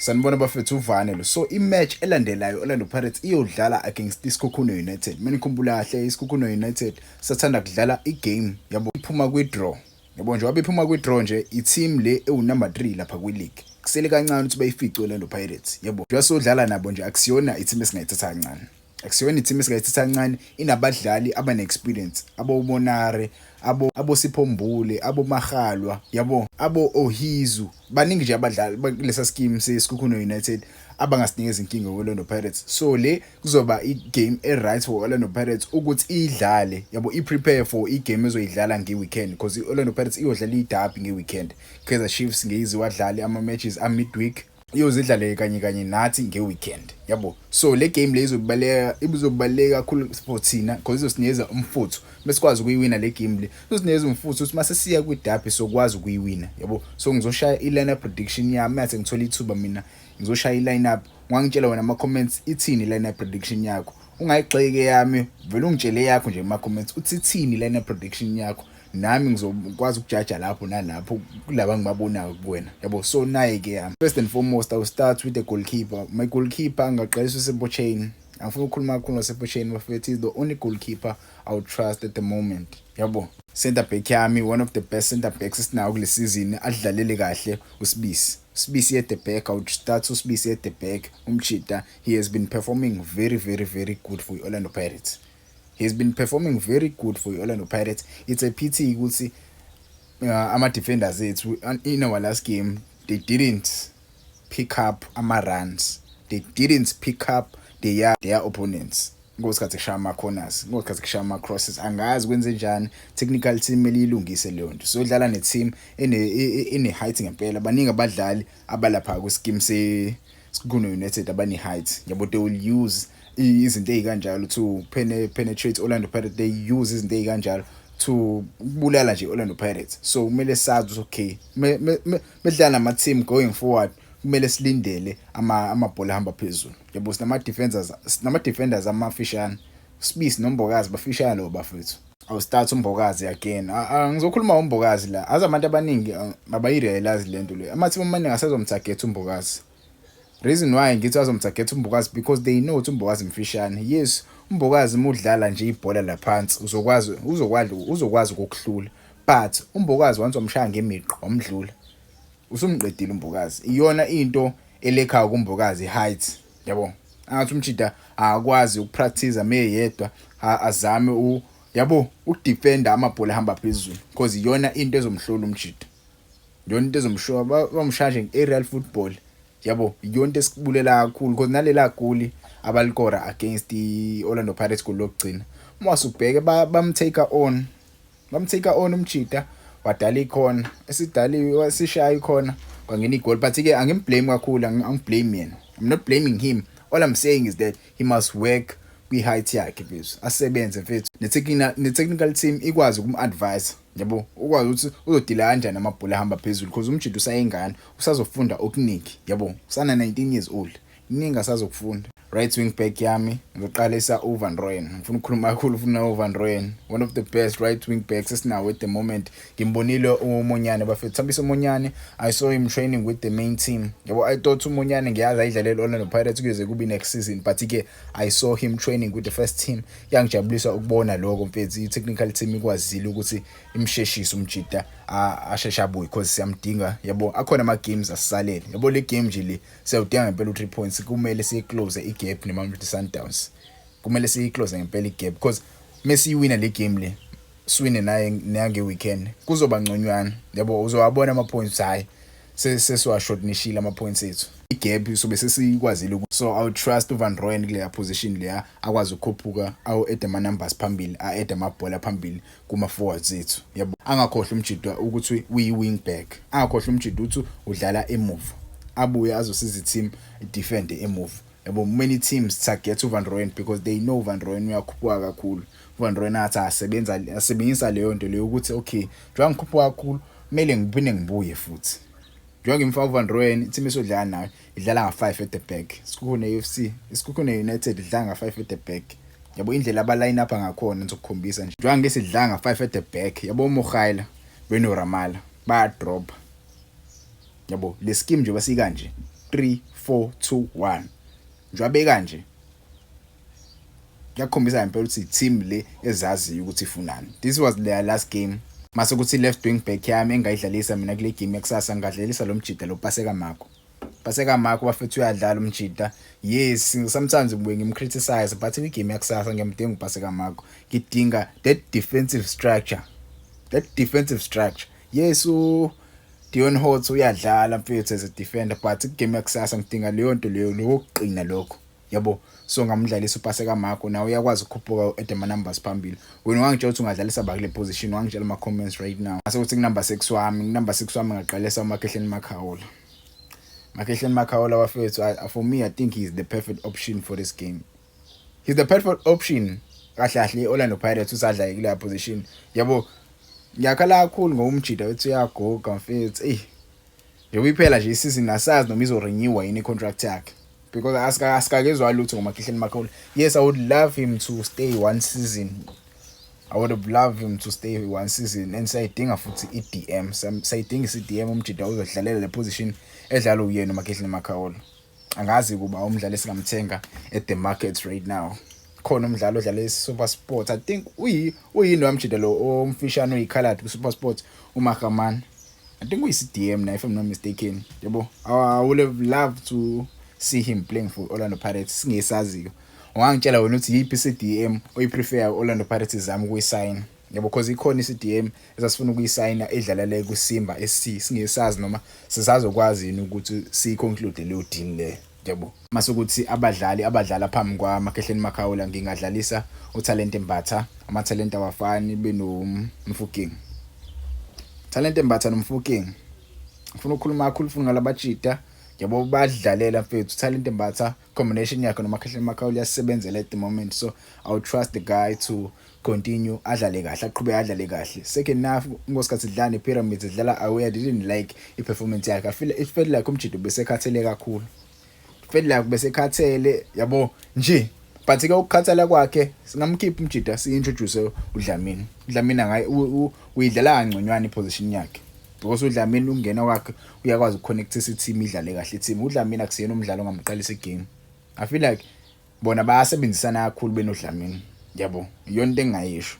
Sanibona bafethu, uvane lo. So i-match elandelayo, Orlando Pirates iyodlala against iSekhukhune United. Menikhumbula kahle, iSekhukhune United sathanda kudlala i-game yabo iphuma kwi-draw. Yabo nje wabe iphuma kwi-draw nje, i-team le ewu-number 3 lapha kwi-league. Kusele kancane ukuthi bayifice Orlando Pirates. Yabo. Njengoba sodlala nabo nje, akusiyona i-team esingayithatha kancane. Akusiyona i-team esingayithatha kancane, inabadlali abane-experience, abo Monare, abo Sipho Mbule, abo Mahalwa, yabo, abo Ohizu. Baningi nje abadlali kulesa scheme seSekhukhune United abangasinikeza inkinga Orlando Pirates. So le kuzoba i-game e-right for Orlando Pirates ukuthi idlale, yabo, i-prepare for i-game ezoyidlala nge-weekend, because i-Orlando Pirates iyodlala i-derby nge-weekend. Kaizer Chiefs ngeyizi wadlale ama-matches a-midweek, iyozidlale kanye kanye nathi nge-weekend, yabo. So le game le izobaluleka kakhulu for thina because izosinikeza umfutho. Mesikwazi ukuyiwina le game le, izosinikeza umfutho ukuthi mase siya kwi-derby sokwazi ukuyiwina, yabo. So ngizoshaya i-lineup prediction yami mase ngithola ithuba. Mina ngizoshaya i-lineup, ungangitshela wena ama-comments ithini i-lineup prediction yakho. Ungayigxeki yami, vele ungitshele yakho nje kuma-comments uthi ithini i-lineup prediction yakho, nami ngizokwazi ukujaja lapho nalapho kulaba engibabonayo kuwena, yabo. So nayi-ke yami. First and foremost, I will start with the goalkeeper. My goalkeeper ngaqalisa uSipho Chaine. Angifuni ukukhuluma kakhulu ngoSipho Chaine bafethu, is the only goalkeeper I would trust at the moment, yabo. Center back yami, one of the best center backs esinawo kule season, adlalele kahle, uSibisi. Sibisi at the back, I would start uSibisi at the back. Umchita, he has been performing very, very, very good for Orlando Pirates. He has been performing very good for Orlando Pirates. It's a pity ukuthi ama-defenders ethu in our last game, they didn't pick up ama-runs, they didn't pick up their opponents ngosikhathi kushaya ama-corners, ngosikhathi kushaya ama-crosses. Angazi kwenze njani, technical team kumele ilungise leyo nto. Sodlala ne-team ene-height ngempela. Baningi abadlali abalapha kwi-scheme se-Sekhukhune United abane-height, yabo. They will use izinto ey'kanjalo to penetrate Orlando Pirates. They use izinto ey'kanjalo to ukubulala nje Orlando Pirates. So kumele sazi ukuthi okay, medlala nama-team going forward, kumele silindele amabhola ahamba phezulu, yabo. Sinama-defenders amafishane, Sibisi noMbokazi bafishane lo bafethu. Awustart uMbokazi again. Ngizokhuluma uMbokazi la, azi abantu abaningi abayi-realize lento le. Ama-team amaningi asezomtarget uMbokazi. Reason why ngithi azomtarget uMbokazi, because they know ukuthi uMbokazi mfishane. Yes, uMbokazi uma udlala nje ibhola laphansi, uzokwazi ukukuhlula, but uMbokazi once wamshaya ngemiqo wamdlula, usumqedile uMbokazi. Iyona into elekhayo kuMbokazi, height, yabo. Angathi umjida akwazi ukupractice meyedwa, azame u yabo ukudefenda amabhola ahamba phezulu, because iyona into ezomhlola umjida, iyona into ezomshowa bamshaya nje aerial football, yabo. Iyona into esikubulela kakhulu, because nalela goli abalikora against i-Orlando Pirates, goal lokugcina, uma usubheke bamtake on, bamtake on umjida, wadala ikhona esidaliwe, sishaya ikhona, kwangena igoli. But ke angimblame kakhulu, angiblame yena, I'm not blaming him. All I'm saying is that he must work kwi-height yakhe mfethu, asebenze mfethu, ne-technical team ikwazi ukum-advise, yabo, ukwazi ukuthi uzodila kanjani amabhola ahamba phezulu, because umjida usayingane, usazofunda okuningi, yabo. Usana 19 years old, kuningi asazokufunda. Right wing back yami ngizoqalisa uVan Rooyen. Ngifuna ukukhuluma kakhulu ufuna uVan Rooyen, one of the best right wing backs esinawo at the moment. Ngimbonile uMonyane bafethu, Thabiso Monyane. I saw him training with the main team, yabo. I thought uMonyane ngiyazi ayidlalela Orlando Pirates kuze kube next season, but ke I saw him training with the first team. Yangijabulisa ukubona lokho mfethu. I-technical team ikwazile ukuthi imsheshise umjida, asheshe abuye, because siyamdinga, yabo. Akhona ama games asisalele, yabo. Le game nje le siyawudinga ngempela u3 points. Kumele siyiclose igap neMamelodi Sundowns, kumele siyiclose ngempela igap, because mesiyiwina le game le, siwine naye nange weekend, kuzoba ngconywana, yabo. Uzowabona ama points, hayi, sesiwashortenishile ama points ethu, igap sobe sesikwazile. So I would trust uVan Rooyen kuleya position leya, akwazi ukukhuphuka awu add ama numbers phambili, a add amabhola phambili kuma forwards ethu, yabo. Angakhohlwa umjida ukuthi uyi wing back, angakhohlwa umjida ukuthi udlala emuva, abuye azosiza i-team defend emuva, yabo. Many teams target uVan Rooyen because they know Van Rooyen uyakhuphuka kakhulu. uVan Rooyen athi asebenza, asebenzisa leyo nto leyo ukuthi okay, njengoba ngikhuphuka kakhulu, kumele ngiphinde ngibuye futhi. Njengoba ngimfaka uVan Rooyen, i-team esodlala nayo idlala nga-5 at the back. Sekhukhune FC, iSekhukhune United idlala nga-5 at the back, yabo. Indlela aba line up ngakhona ngizokukhombisa nje. Njengoba ngesidlala nga-5 at the back, yabo, Mogaila beno Ramala baya drop, yabo. Le scheme nje basikanje 3 4 2 1 njengoba kanje, kuyakhombisa ngempela ukuthi i-team le ezaziyo ukuthi ifunani. This was their last game. Mase kuthi left wing back yami engayidlalisa mina kule game yakusasa, ngingadlalisa lo mjida lo, Paseka Mako. Paseka Mako, bafethu, uyadlala umjida. Yes, sometimes ngibuye ngimcriticize, but kwi-game yakusasa ngiyamdinga uPaseka Mako. Ngidinga that defensive structure, that defensive structure. Yes, u Deon Hotto uyadlala, mfethu, as a defender, but igame yakusasa ngidinga leyo nto leyo, lokuqina lokho, yabo. So ngamdlalisa uPaseka Mako. Nawe uyakwazi ukukhuphuka at ama numbers phambili. Wena ungangitshela ukuthi ungadlalisa ba kule position? Wangitshela ama comments right now. Ase kuthi number 6 wami, number 6 wami ngaqalisa uMakhehleni Makhaula. Makhehleni Makhaula, bafethu, for me, I think he's the perfect option for this game. He's the perfect option. Kahle kahle Orlando Pirates usadla kule position, yabo. Ngiyakhala kakhulu ngomjida wethu, uyagoga, mfethu. Ey, njengoba iphela nje isizini, asazi noma izorenewa yini i-contract yakhe because asikakezwa lutho ngoMakhehleni Makhaula. Yes, I would love him to stay one season. I would have loved him to stay one season. And sayidinga futhi i-DM, sayidinga i-CDM. Umjida uzodlalela le position edlala uyena uMakhehleni Makhaula. Angazi kuba umdlali esingamthenga at the market right now. Khona umdlalo odlala e-Super Sport, I think uyini wamjida lo omfishane oyikhaladi ku-Super Sport, uMahamani. I think uyi-CDM na, if I'm not mistaken, yabo. I would have loved to see him playing for Orlando Pirates. Singesaziyo, ungangitshela wena ukuthi yiphi i-CDM oyiprefer Orlando Pirates izama ukuyisayina, yabo, because ikhona i-CDM esasifuna ukuyisayina edlala le kuSimba SC. Singesazi noma sisazokwazi yini ukuthi siyiconclude leyo deal le, yabo. Mase ukuthi abadlali abadlala phambi kwaMakhehleni Makhaula, ngingadlalisa uTalente Mbatha. Amathalente awafani benoMofokeng. Talente Mbatha noMofokeng, ngifuna ukukhuluma kakhulu futhi ngalabajida, yabo, badlalela, mfethu. Talente Mbatha, combination yakhe noMakhehleni Makhaula iyasebenzela at the moment, so I would trust the guy to continue adlale kahle, aqhubeke adlale kahle. Second half, ngosikhathi sidlala nePyramids, idlala away, I didn't like i-performance yakhe. I feel it felt like umjido besekhathele kakhulu, felt like besekhathele, yabo nje. But ke ukukhathala kwakhe singamkhipha umjida, si-introduce uDlamini. uDlamini angayi uyidlala kangconywana iposition yakhe because uDlamini ukungena kwakhe uyakwazi ukuconnectisa i-team, idlale kahle i-team. uDlamini akusiyena umdlalo ongamqalisa igame. I feel like bona bayasebenzisana kakhulu benoDlamini, yabo. Iyona into engingayisho.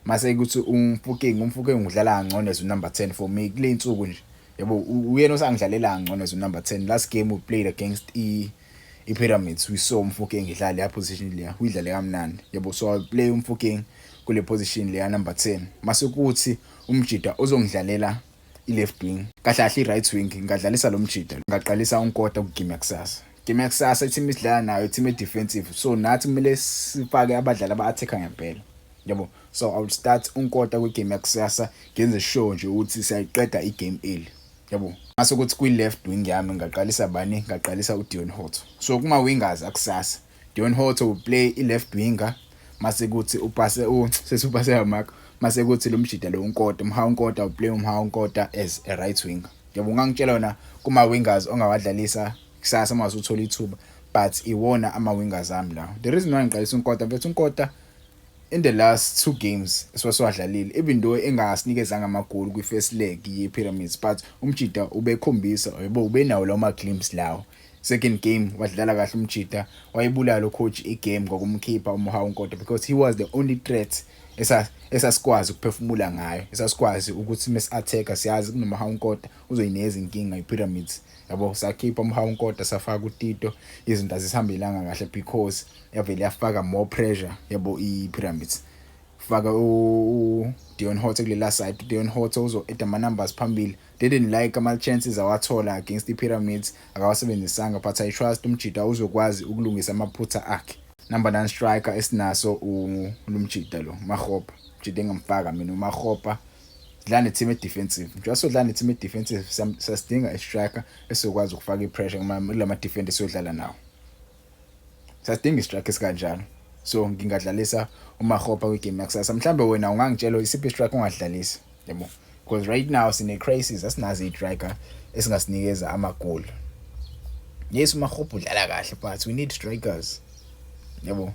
Mase kuthi uMofokeng udlala kangcono as number 10 for me kule insuku nje, yabo. Uyena osangidlalela kangcono as number 10. Last game we played against i-Pyramids, we saw uMofokeng idlala leya position leya, uyidlale kamnandi, yabo. So I play uMofokeng kule position leya number 10. Mase kuthi umjida ozongidlalela i-left wing, kahle kahle i-right wing, ngingadlalisa lo mjida, ngaqalisa uNkota kugame yakusasa. Game yakusasa, i-team esidlala nayo i-team e-defensive, so nathi kumele sifake abadlali aba-attack ngempela, yabo. So I will start uNkota kwigame yakusasa, ngenze sure nje ukuthi siyayiqeda igame early, yabo. Mase kuthi kwi-left wing yami ngaqalisa bani? Ngaqalisa uDeon Hotto. So kuma wingers akusasa, Deon Hotto will play i-left winger. Mase kuthi upase u sesupase Mark. Mase kuthi lo mjida lo, uNkota, uMohau Nkota, will play uMohau Nkota as a right winger, yabo. Ungangitshela wona kuma wingers ongawadlalisa kusasa uma usuthola ithuba, but iwona ama wingers ami lawo. The reason why ngiqalisa uNkota, mfethu, uNkota in the last two games esiwaswadlalile, even though engasinikezanga amagoli kwi-first leg ye-Pyramids, but umjida ubekhombisa, yabo, ubenawo lawo ma-glimpse lawo. Second game wadlala kahle umjida, wayibulala lo coach igame ngokumkhipha uMohau Nkota because he was the only threat esasikwazi ukuphefumula ngayo, esasikwazi ukuthi mesi-attack siyazi kunoMohau Nkota uzoyinikeza inkinga i-Pyramids, yabo. Sakhipha uMohau Nkota, safaka uTito, izinto azisihambelanga kahle because yavele yafaka more pressure, yabo, i-Pyramids. Faka u-Deon Hotto kulela side, uDeon Hotto uzo-add ama-numbers phambili. Didn't like ama-chances awathola against i-Pyramids, akawasebenzisanga, but I trust umjida uzokwazi ukulungisa amaphutha akhe. Number 9 striker esinaso ulumjida lo Makgopa, umjida engamfaka mina uMakgopa. Sidlala ne-team e-defensive. Njengoba sodlala ne-team e-defensive, siyasidinga i-striker esizokwazi ukufaka i-pressure kulama defender esiyodlala nawo. Siyasidinga i-striker esikanjalo, so ngingadlalisa uMakgopa kwigame yakusasa. Mhlambe wena ungangitshela isiphi i-striker ongadlalisa, yabo, because right now sine crisis, asinazo i-striker esingasinikeza amagoli. Yes, uMakgopa udlala kahle, but we need strikers, yabo.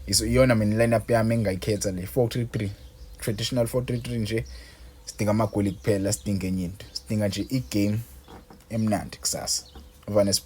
Iyona mina lineup yami engingayikhetha le, 4-3-3, traditional 4-3-3 nje. Sidinga amagoli kuphela, sidinga enye into, sidinga nje igame emnandi kusasa. Vanes.